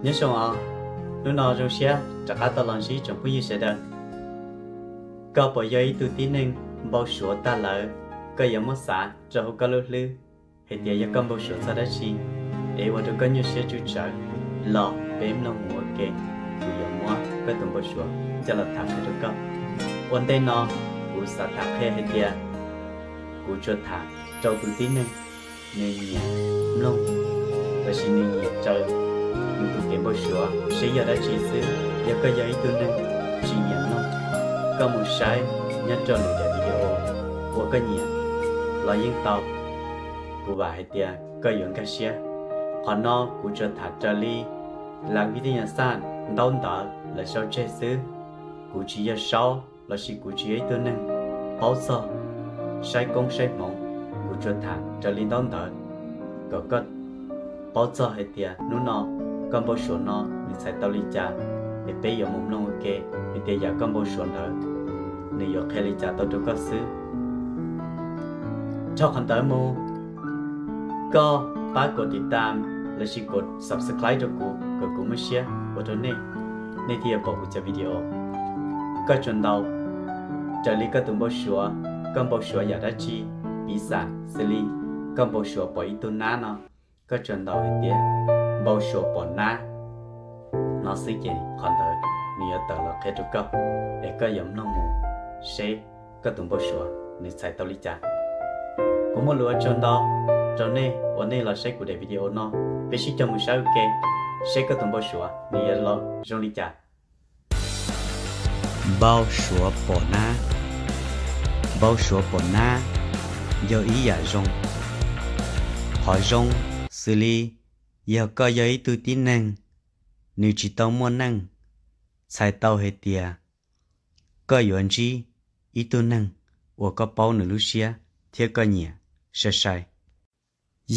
Nyob zoo os, hnub no zoo siab rov qab tau los ntsib tsoom phooj ywg sawv daws. Koj puas yog ib tug tib neeg npau suav tag lawm? Koj yuav muab xav rau hauv koj lub hlwb hais tias yog koj npau suav txog dab tsi, es ua rau koj nyuaj siab tsw tsawv, los peb mloog mus ua ke, kuv yuav muab koj tus npau suav coj los tham qhia rau koj. Ua ntej no, kuv xav tham qhia hais tias kuv tsuas tham rau tus tib neeg nws nyiam mloog, lossis nws nyiam raws nws tus kev npau suav seb yog dab tsi xwb. Yog koj yog ib tug neeg tsis nyiam mloog, koj mus saib nyob rau lwm daim video uas koj nyiam los yeej tau. Kuv vam hais tias koj yuav nkag siab. Qhov no kuv tsuas tham raws li lav vib tij nyas xaj ntaub ntawv lawv sau tseg xwb. Kuv tsis yog saub lossis kuv tsis yog ib tug neeg paub txog saib koob saib hmoov. Kuv tsuas tham raws li ntaub ntawv kom koj paub txog hais tias hnub no koj npau suav no nws txhais tau li cas, es peb yuav mus mloog ua ke hais tias yam koj npau suav ntawd nws yuav qhia li cas tau rau koj xwb. Dhau qhov ntawd mus, koj pab kom tiv tam lossis kom subscribe rau kuv kom kuv muaj siab ua rau nej, nej thiaj yuav pom kuv cov video. Koj tsuas ntaus raws li koj tus npau suav, koj npau suav yam dab tsi, piv xam xws li koj npau suav pom ib tug nab no, koj tsuas ntaus hais tias npau suav pom nab no xwb ces qhov ntawd nws yuav tawm los qhia rau koj, es koj yuav mloog mus seb koj tus npau suav nws txhais tau li cas. Kuv muaj lus ua tsaug ntau rau nej uas nej los saib kuv daim video no. Peb sib cog mus saib ua ke seb koj tus npau suav nws yuav los zoo li cas. Npau suav pom nab. Npau suav pom nab yog ib yam zoo. Qhov zoo xws li yog koj yog ib tug tib neeg nws tsis tau muaj neej, txhais tau hais tias koj yuav ntsib ib tug neeg uas koj paub nws lub siab thiab koj nyiam sai sai.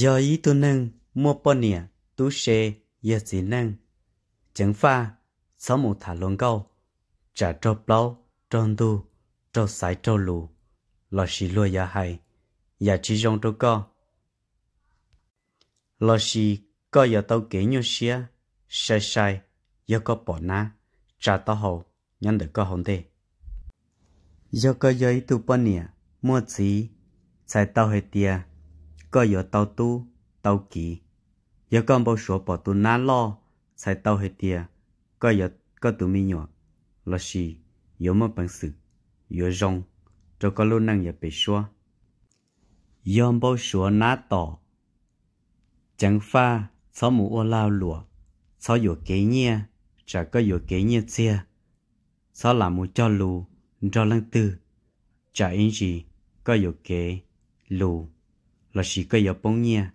Yog ib tug neeg muaj poj niam tub se, yog txiv neej, ceev faj txhob mus tham hluas nkauj tsam raug plaub raug ntug, raug xaiv raug lus, lossis luag yuav hais yam tsis zoo rau koj, lossis koj yuav tau kev nyuaj siab sai sai yog koj pom nab tsa taub hau nyob ntawm koj hauv ntej. Yog koj yog ib tug poj niam muaj txiv, txhais tau hais tias koj yuav tau tub tau kiv. Yog koj npau suav pom tus nab loj, txhais tau hais tias koj yuav, koj tus me nyuam lossis yuav muaj peev xwm, yuav zoo rau koj lub neej yav pem suab. Yog npau suav nab tom, ceev faj txhob mus ua lag luam, txhob yuam kev nyiaj, tsam koj yuam kev nyiaj txiag, txhob lam mus cog lus nrog leej twg, tsam ib ntsis koj yuam kev lus lossis koj yuav poob nyiaj.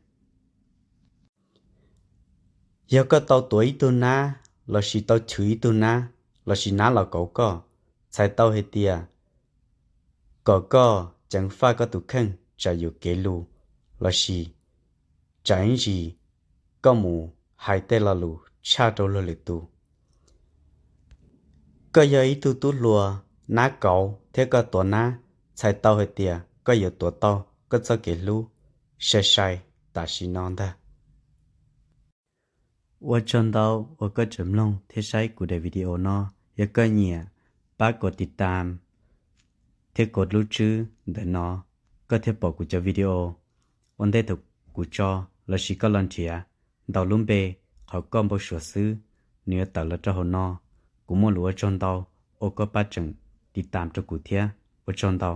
Yog koj tau tuav ib tug nab lossis tau chwv ib tug nab lossis nab los kauv koj, txhais tau hais tias kom koj ceev faj koj tus kheej tsam yuam kev lus lossis tsam ib ntsis koj mus hais tej lo lus tshaj rau luag lwm tus. Koj yog ib tug tub hluas nab kauv thiab koj tuav nab, txhais tau hais tias koj yuav tuav tau koj txoj kev hlub sai sai tam sim no ntag. Ua tsaug ntau uas koj tseem mloog thiab saib kuv daim video no. Yog koj nyiam, pab kom tiv tam thiab kom lub tswb ntawm no, koj thiaj pom kuv cov video. Ua ntej thaum kuv tso lossis koj los nrhiav, ntaus lub npe qhov koj npau suav xwb, nws yuav tawm los rau hauv no. Kuv muaj lus ua tsaug ntau uas koj pab tseem tiv tam rau kuv thiab. Ua tsaug ntau.